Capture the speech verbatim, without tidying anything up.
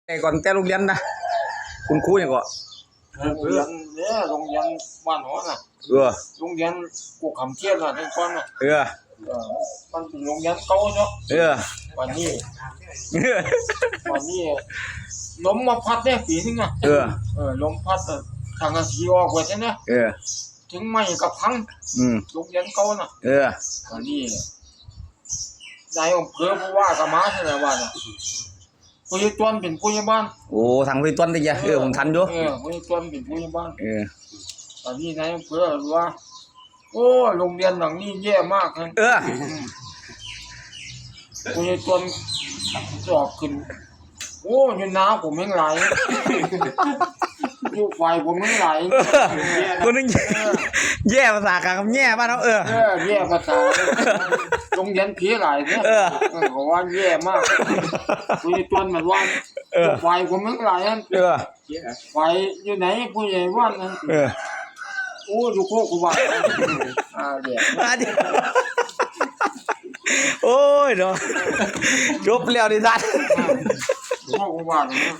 แต่ก่อนแต่โรงเรียนนะ คุณครูเนี่ยก็ โรงเรียนเนี่ย โรงเรียนบ้านหัวน่ะ เออ โรงเรียนกุกขามเทียนน่ะ แต่ก่อนน่ะ เออ เออ มันเป็นโรงเรียนเก่าเนาะ เออ วันนี้ วันนี้ ลมมาพัดเนี่ย ปีนึงอ่ะ เออ เออ ลมพัดอะ สังกะสีออกไปใช่ไหม เออ ถึงไม้กระพัง อืม โรงเรียนเก่าน่ะ เออ วันนี้ นายอำเภอผู้ว่าก็มาใช่ไหมว่าน่ะ ผู้ใหญ่ตวนเป็นผู้ใหญ่บ้าน โอ้ ทางผู้ใหญ่ตวนได้จ้ะ เออ ผมทันอยู่ เออ ผู้ใหญ่ตวนเป็นผู้ใหญ่บ้าน เออ ตอนนี้นายอำเภอว่า โอ้ โรงเรียนหลังนี้แย่มากนะ เออ ผู้ใหญ่ตวนสอบขึ้น โอ้ อยู่นาผมแห้งหลาย อยู่ฝ่ายผมแห้งหลาย คนนึง เออ แย่ภาษากลางกับแย่บ้านเรา เออ เออ แย่ภาษา โรงเรียนผีหลายเนี่ย เออ เออ เขาว่าแย่มาก ผู้ใหญ่ตวนมันว่า เออ ฝ่ายผมแห้งหลายนั่น เออ ฝ่ายอยู่ไหนผู้ใหญ่บ้านนั่น เออ โอ้ อยู่โคกขวาง อ่า เดี๋ยว อ่า เดี๋ยว โอ้ยเนาะ จบแล้วนิทาน โคกขวางเนี่ย